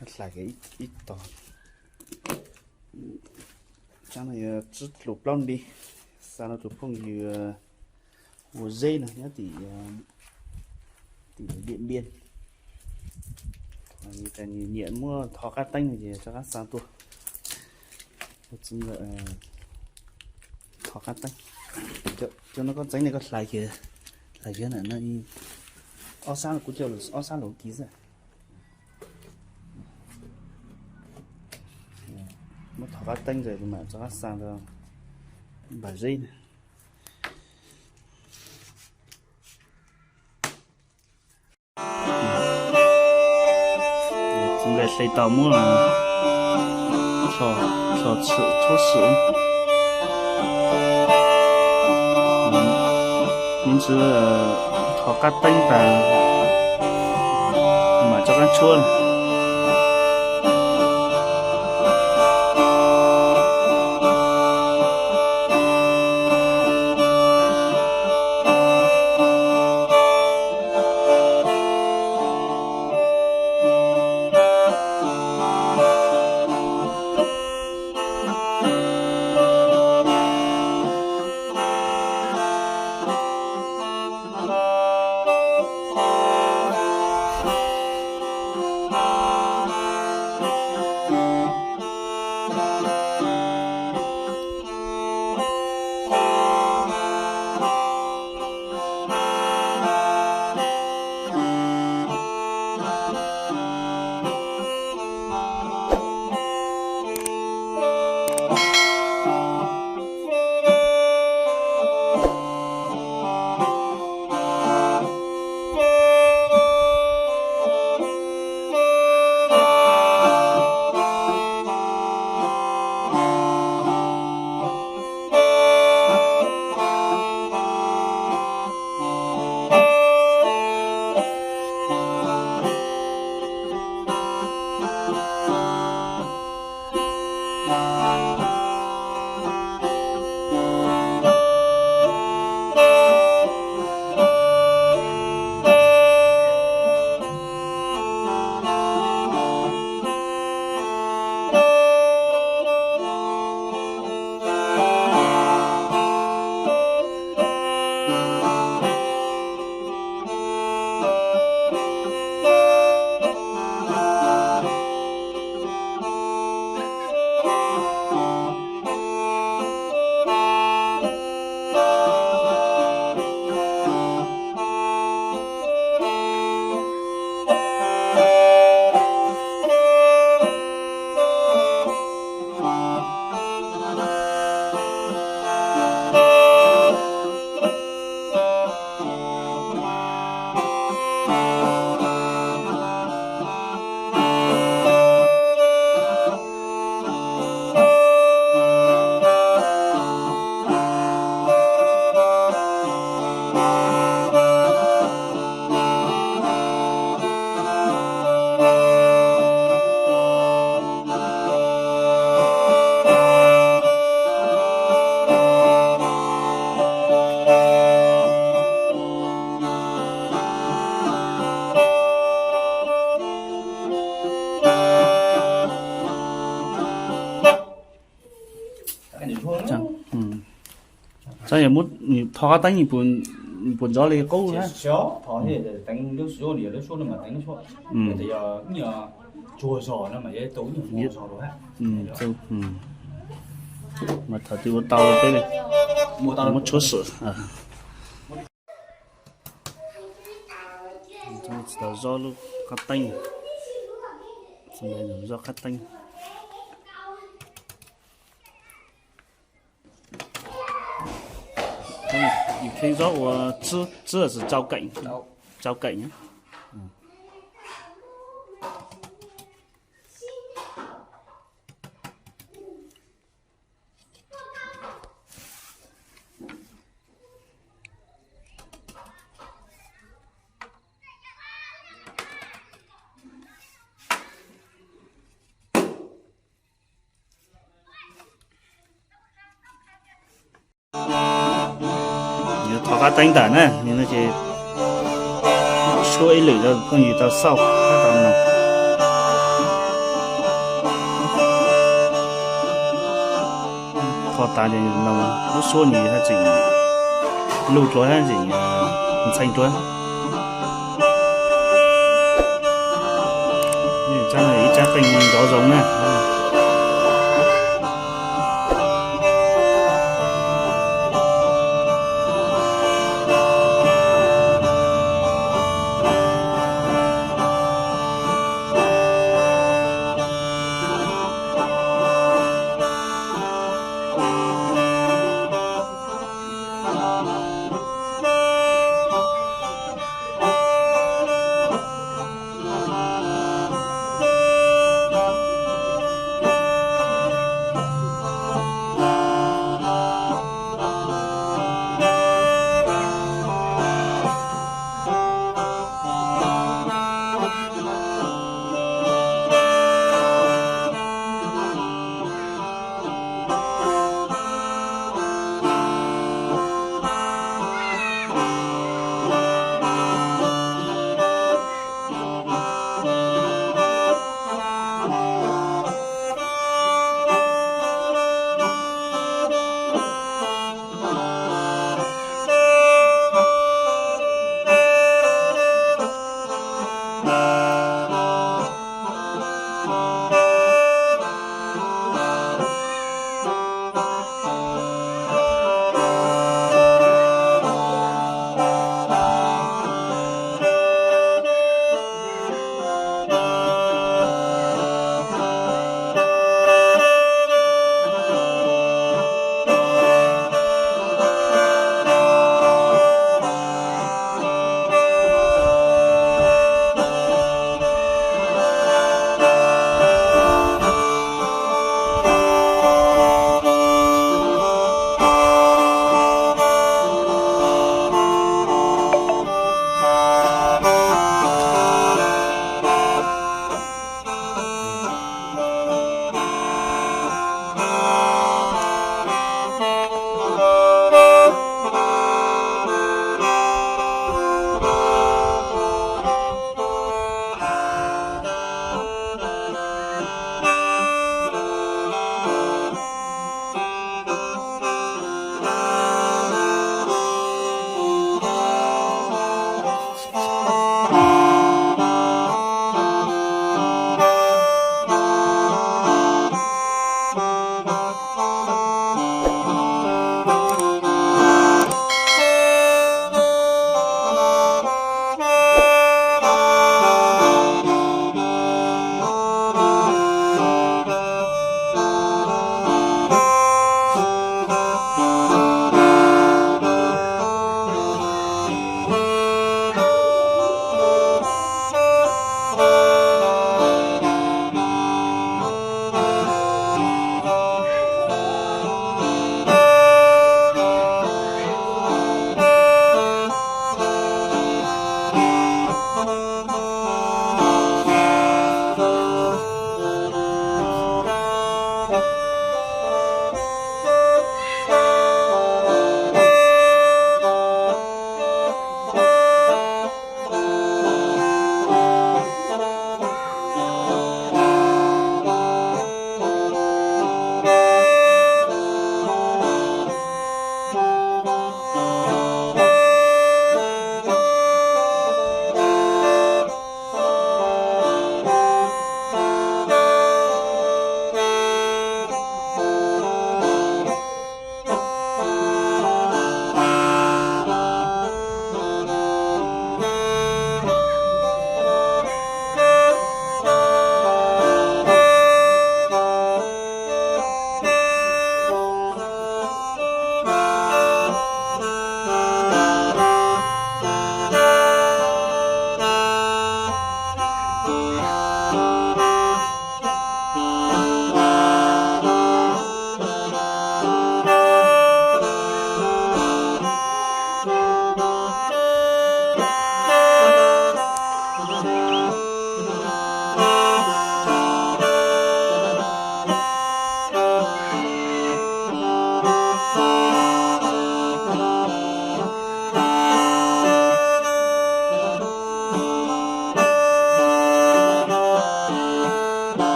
Hlais kiag ib tog. Tsab no yuav tsib lus plaub nti, xa rau tus phooj ywg ua zeb no nyob tim, tim Điện Biên. Nyiam muab thov qab teeb no ces rov qab xa tuaj. Ua txij nkawm thov qab teeb. Cov no koj txeeb ne koj hlais kiag, hlais kiag na, ob sab kuv coj lus ob sab lus kiv xwb. Muab thov qab teeb ntawd kuv mam rov qab xa rau npam zeb na. Txiv nplaig hle tau muab tso tshum tshub sim. Nws ntsis thov qab teeb tas mam rov qab tshuab. Txhob yog muab thov qab teeb puas ntxov li qub na. Mas thaum twg ua tau rau peb li, muab tshuab xwm. Tsis tau zoj lub qab teeb, zoj qab teeb. Yus kheej zoj ua tsib, tsib xwm tsau keem, tsau keem. Yuav thov qab teeb ntawm na, ces tshuab ib lwm rau phooj ywg tau xauj tau mloog. Tso tas ces lub suab nws haj tseem lug dlua hab tseem ntxhee dlua. Ib tsab qeej nrov zoo na.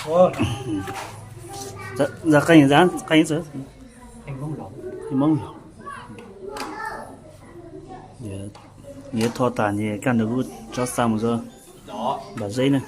Ntxawm qee, qee txawm, qee Hmoob los. Yuav tho tas ces kaj ntug kuj tsob xa mus rau Npam Zeb na.